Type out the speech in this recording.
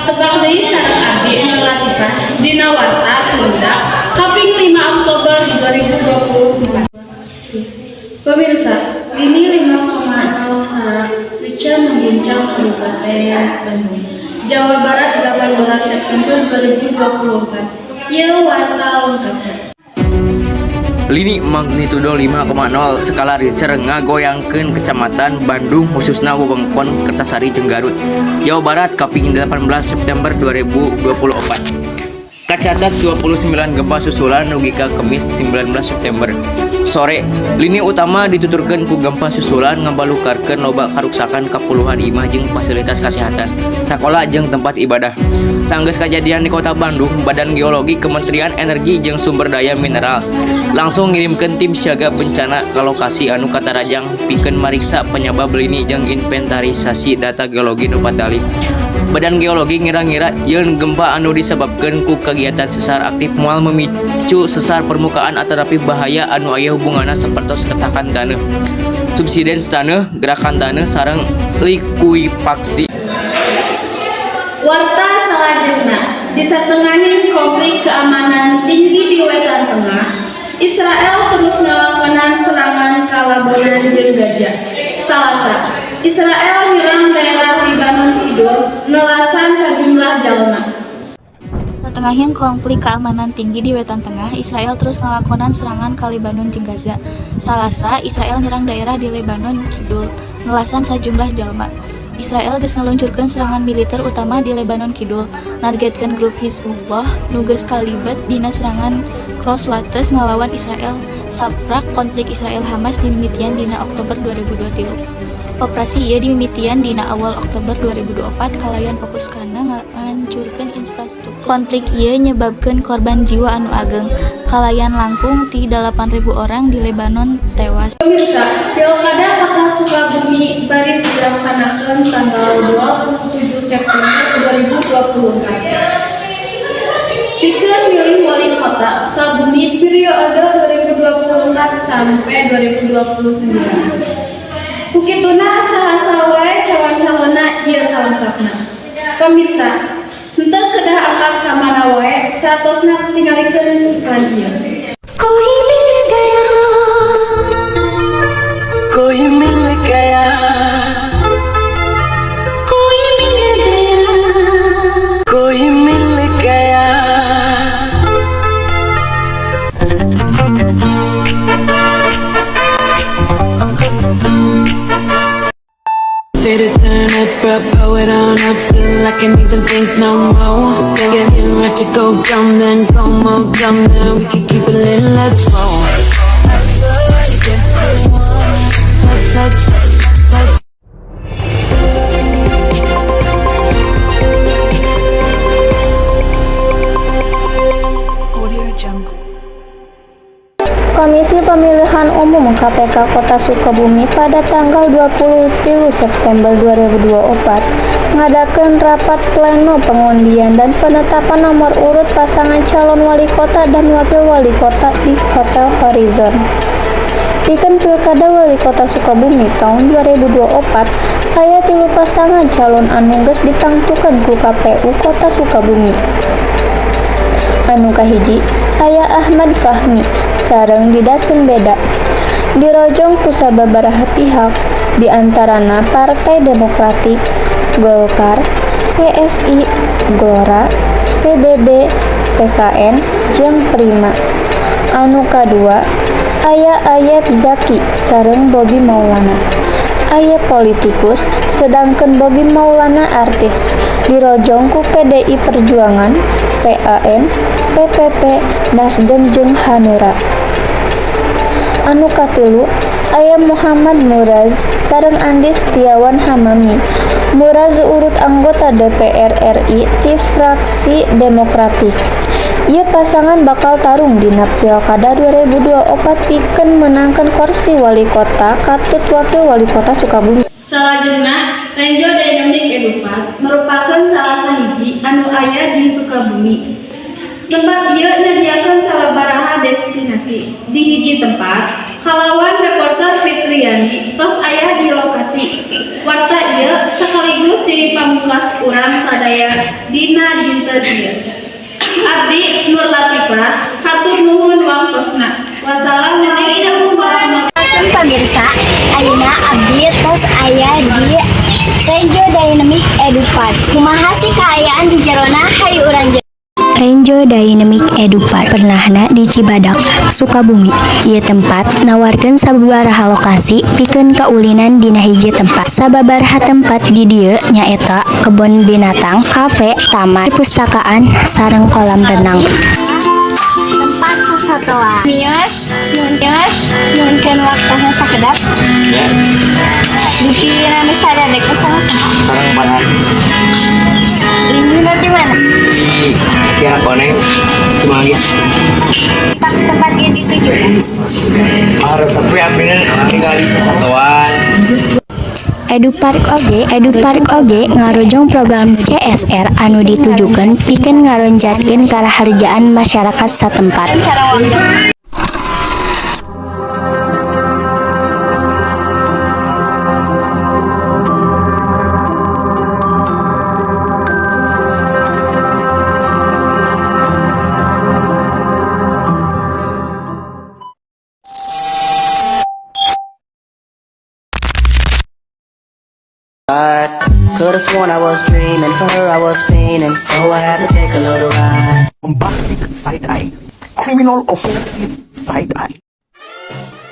Patepang deui sareng abdi, Nur Latifah, dina Warta Sunda kaping 5 Oktober 2024. Pemirsa, lini 5,0 skala Richter mengguncang Kabupaten Bandung, Jawa Barat 18 September 2024. Ieu warta lengkapna. Lini magnitudo 5,0 skala Richter ngagoyangkeun Kecamatan Bandung, khususna wewengkon Kertasari jeung Garut, Jawa Barat, kaping 18 September 2024. Kacatat 29 gempa susulan dugi ka Kemis 19 September sore. Lini utama dituturkeun ku gempa susulan ngabalukarkeun loba karuksakan ka puluhan imah jeung fasilitas kesehatan, sakola jeung tempat ibadah. Sanggeus kajadian di Kota Bandung, Badan Geologi Kementerian Energi jeung Sumber Daya Mineral langsung ngirimkeun tim siaga bencana ka lokasi anu katarajang pikeun mariksa penyebab lini jeung inventarisasi data geologi nu patali. Badan Geologi ngira-ngira yeun gempa anu disebabkeun ku kegiatan sesar aktif moal memicu sesar permukaan atanapi bahaya anu aya hubunganna sapertos retakan taneuh, subsidence taneuh, gerakan taneuh sareng likuifaksi. Warta salajengna, disatengahin konflik keamanan tinggi di Wetan Tengah, Israel terus ngalakonan serangan ka Lebanon jeung Gaza. Salasa, Israel nyerang daerah Lebanon Kidul, nelasan sejumlah jalma. Satengahin konflik keamanan tinggi di Wetan Tengah, Israel terus ngalakonan serangan ka Lebanon jeung Gaza. Salasa, Israel nyerang daerah di Lebanon Kidul, nelasan sajumlah jalma. Israel geus ngaluncurkeun serangan militer utama di Lebanon Kidul, nargetkeun grup Hizbullah nu geus kalibet dina serangan cross wates ngalawan Israel saprak konflik Israel Hamas dimimitian dina Oktober 2023. Operasi ieu dimimitian dina awal Oktober 2024 kalayan fokus kana ngahancurkeun infrastruktur. Konflik ieu nyebabkeun korban jiwa anu ageng, kalayan langkung ti 8.000 orang di Lebanon tewas. Pemirsa, Pilkada Kota Sukabumi baris dilaksanakan tanggal 27 September 2024. Pikeun milih wali kota Sukabumi periode 2024 sampai 2029. Kukituna saha-saha wae calon-calonna, ieu salengkapna. Pemirsa, henteu kedah angkat ka mana wae, saatosna tingalikeun iklan ieu. कोई मिल गया, कोई मिल गया, कोई मिल गया, कोई मिल गया। Better turn up, bro, pull it on up till I can't even think no more. Get right to go dumb, then go more dumb, then we can keep it lit, let's roll. Let's, let's, let's. Audio Jungle. Komisi Pemilihan Umum KPK Kota Sukabumi pada tanggal 23 September 2024 ngadakan rapat pleno pengundian dan penetapan nomor urut pasangan calon wali kota dan wakil wali kota di Hotel Horizon. Pikeun Pilkada Wali Kota Sukabumi tahun 2024, aya tilu pasangan calon anu geus ditangtukeun ku KPU Kota Sukabumi. Anu kahiji aya Ahmad Fahmi sareng Dida Sembeda. Dirojong ku sababaraha pihak, di antarana Partai Demokratik, Golkar, PSI, Gelora, PBB, PKN, jeung Prima. Anu kadua aya Ayep Zaki sareng Bobby Maulana. Ayep politikus, sedangkan Bobby Maulana artis. Dirojong ku PDI Perjuangan, PAN, PPP, Nasdem jeung Hanura. Anu katilu aya Muhammad Muraz sareng Andi Setiawan Hamami. Muraz urut anggota DPR RI ti fraksi Demokratik. Ieu pasangan bakal tarung dina Pilkada 2024 pikeun meunangkeun kursi wali kota katut wakil wali kota Sukabumi. Salajengna, Renjo Dynamic Edupark merupakan salah sahiji anu aya di Sukabumi. Tempat ieu nyadiakeun sababaraha destinasi di hiji tempat. Kalawan reporter Fitriani tos aya di lokasi. Warta ieu sekaligus jadi pamungkas urang sadaya dina dinten ieu. Abdi Nur Latifah, hatur nuhun waktosna. Wassalamualaikum warahmatullahi. Langsung pemirsa, ayeuna abdi tos aya di Renjo Dynamic Edu Park. Kumaha sih kaayaan di jerona? Hayu urang jeung. Renjo Dynamic Edu Park pernahna di Cibadak, Sukabumi. Ieu tempat nawarkeun sababaraha lokasi pikeun kaulinan dina hiji tempat. Sababaraha tempat di dieu nyaeta kebon binatang, kafe, taman, perpustakaan, sareng kolam renang. Tempat sasatoan. Mios, nuhun mios, nuhunkeun waktosna sakedap. Ya. Dupi nami sadadek teh sama-sama. Sareng Farhan. Linggihna di mana? Di Kiara Koneng, Cimanggis. Tempat ieu dituju. Harus sepi abdi ningali sasatoan. Edu Park oge ngarojong program CSR anu ditujukeun pikeun ngaronjatkeun karaharjaan masyarakat satempat. Cara waktu. Could've sworn I was dreaming, for her I was fiending, so I had to take a little ride. Bombastic side eye, criminal offensive side eye.